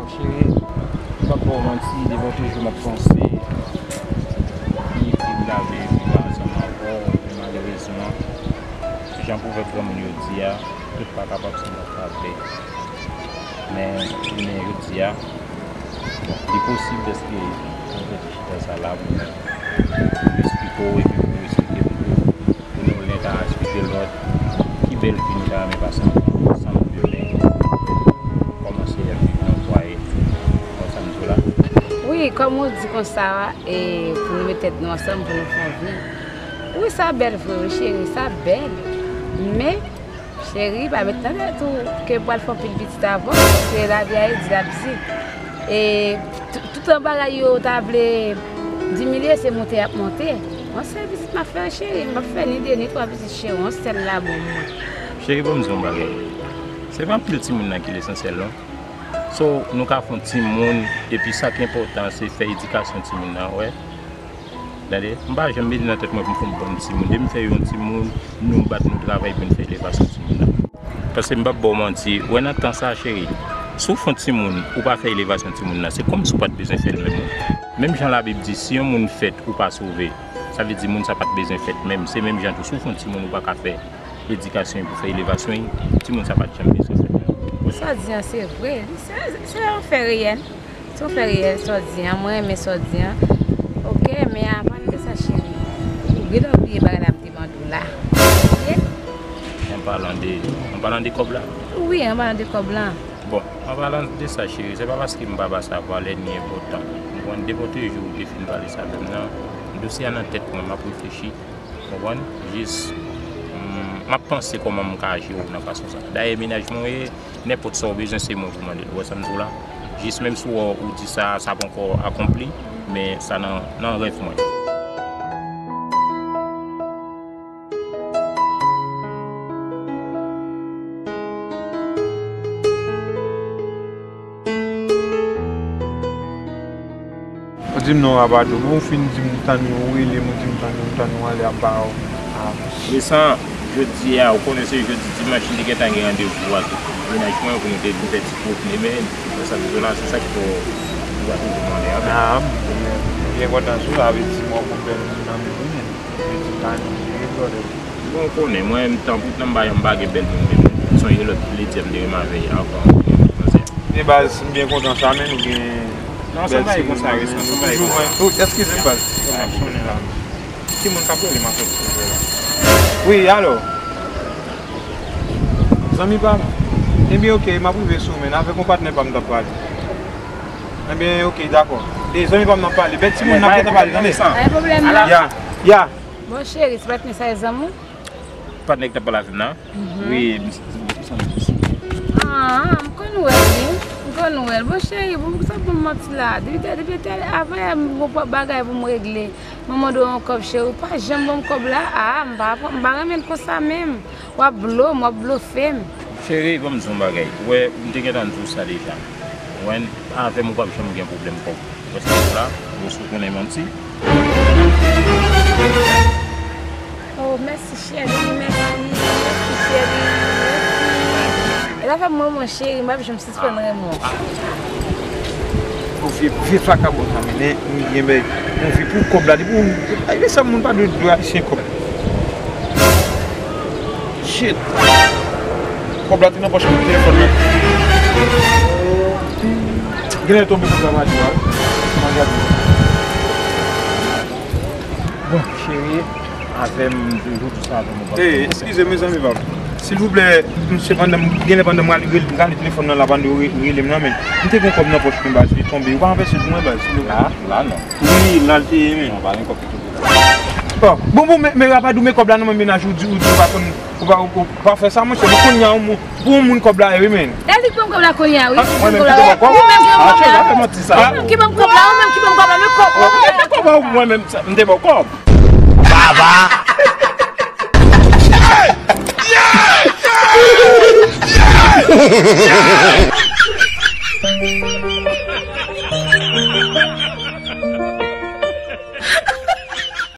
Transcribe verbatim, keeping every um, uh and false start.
Cheri, m p ap ba w manti, de bò toujou m ap panse ki fi m ta vle viv ansanm avè w, men malerezman, jan pwovèb granmoun yo di a, tout pa kapab se lòt pa vle. Men, jounen jodi a, bon, li posib dèske nou fè ti chita sa la pou nou esplike w epi pou w esplike m tou. Pou nou len ta esplike lòt ki bèl vi nou ta renmen pase ansanm demen. Kòmanse ap viv nan fwaye. Konn sa m di w la? Wi, kòm ou di konsa, e, pou nou met tèt nou ansanm, pou nou fè yon vi. Wi, sa bèl vre, wi, cheri, sa bèl. Men, cheri, pa met nan tèt ou ke pral fè anpil pitit avè w, paske lavi a redi l ap di. E, tout, tout bagay yo ta vle dimilye, se monte y ap monte. Yon sèl pitit m ap fè, cheri, m p ap fè ni de ni twa pitit, cheri, yon sèl la bon mwen. Cheri, ban m di w yon bagay. Se pa anpil timoun nan ki lesansyèl, non. So, nou ka fè yon timoun, epi sa ki enpòtan, se fè edikasyon timoun nan, wè. Tande, m pa janm mete nan tèt mwen pou m fè yon bann timoun. Depi m fè yon timoun, nou bat, nou travay pou n fè elevasyon timoun nan. Paske m p ap ba w manti, wè nan tan sa, cheri, si w fè yon timoun, ou pa fè elevasyon timoun nan, se kòmsi w pa t bezwen fè l menm. Menm jan Labib di, si yon moun fèt, ou pa sove, sa vle di moun sa pa t bezwen fèt menm. Se menm jan tou, si w fè yon timoun, ou pa ka fè edikasyon pou fè elevasyon, timoun sa pa t janm bezwen fèt menm. Sa w di an se vre, se, se yon fè reyèl. Se yon fè reyèl sa w di an, mwen renmen sa w di an. Oke, men anpalan de sa, cheri, ou genlè bliye bagay la m te mande w la. Oke? Anpalan de, anpalan de kòb la? Wi, anpalan de kòb la. Bon, anpalan de sa, cheri, se pa paske m pa ba sa valè ni enpòtans. Ou konprann, de bò toujou ou te fin pale sa avè m nan, dosye a nan tèt mwen, m ap reflechi. Konprann? Jis, mm, m ap panse kòman m ka jere w nan fason sa. Dayè, mennaj mwen ye, nenpòt sa w bezwen, se mwen pou mande l. Ou wè sa m di w la? Jis menm si w, ou di sa, sa poko akonpli, men sa nan, nan rèv mwen. Ou di m non, Rabadou. Bon, ou fin di m ou tann ou, ou rele m, ou di m tann ou, ou tann ou ale ap ba w. Ah, bon. Resan, jodi a, ou konnen se jodi dimanch, m te gentan gen randevou ak mennaj mwen pou nou te vin fè ti pwomnade, men, se sa m di w la, se sa ki fè w pa toujou konnen an. Ah, m byen, m byen kontan sou sa, vle di m wè w konn bèl moun nan men ou, men. Vle di m pa jere, brother. Bon, ou konnen, mwen menm, tanpri, tanpri, m pa, m pa gen bèl moun menm. Sonje lòt ledi a m te renmen avè ankò, m te renmen manzè. Men baz, m byen kontan sa, men nou gen bèl timoun nan men nou. Non, se pa konsa, Resan, se pa konsa. Toujou mwen. Oh, eskize m, baz. Sa ap sonnen la. Timoun k ap rele m ap fè ti rele la. Wi, alo. Zanmi pa m. Ebyen, oke, m ap rive sou ou, men avèk yon patnè pa m t ap pale. Ebyen, oke, dakò. E zanmi pa m nan pale. Bèl timoun nan gentan pale, tande. Pa gen pwoblèm, non. Ya, ya. Bon, cheri, se patnè sa e zanmi w? Patnè ki t ap pale avè m nan? Mhm. Wi, m, m, m, m, m. Ah, m konn wè l, wi. M konn wè l. Bon, cheri, bon, sa pou m manti la? Depi, depi, depi avan yè, m gon bagay pou m regle. Mwen mande w yon kòb, cheri, ou pa janm ban m kòb la. Ah, m pa, m pa renmen l konsa menm. W ap blo m, w ap blofe m. Cheri, ban m di w yon bagay. Ou wè, m te gentan di w sa deja. Ou wè, avè m ou p ap janm gen pwoblèm kòb. Paske w la, ou sou konnen manti. Oh, mèsi cheri, mèsi, mèsi cheri, mèsi. E zafè mwen, mwen cheri, m p ap janm sispann renmen w. Bon, vye, vye vakabon sa, men, men, men, men, bon, vye pou kòb la, depi ou, ay, men sa moun pa dwe, dwe ayisyen kòb. Shit. Kòb la te nan pòch mwen, telefòn nan. Genlè tonbe kòb la mache a. Mwen gade. Bon, cheri, avè m toujou, di sa avè m, ou pa konn. Ey, eskize, mezanmi, pa m. Silvouplè, mesye, pandan m, genlè pandan m rale, rale, rale telefòn nan la, pandan yo re-, rele m nan, men m te gen kòb nan pòch mwen, baz, li tonbe. Ou pa ranvèse l pou mwen, baz, silvouplè. La, la, non. Wi, la l te ye, men. Non, pa gen kòb ki tonbe. Oh, bon, bon, men, men Rabadou, men kòb la nan men mennaj ou, di, ou di ou pa konn, ou pa, ou, ou pa fè sa, monchè, men kounye a, ou, pou yon moun kòb la ye, wi, men. E li k ban m kòb la kounye a, wi. Ah, mwen menm ki te ba w kòb? Ou menm ki ban m kòb la? Ah, cheri, pa fè manti sa. Ou menm ki ban m kòb la, ou menm ki ban m kòb la, men kòb. Oh, men kòb a ou, mwen menm, sa, m te ba w kòb. Baba.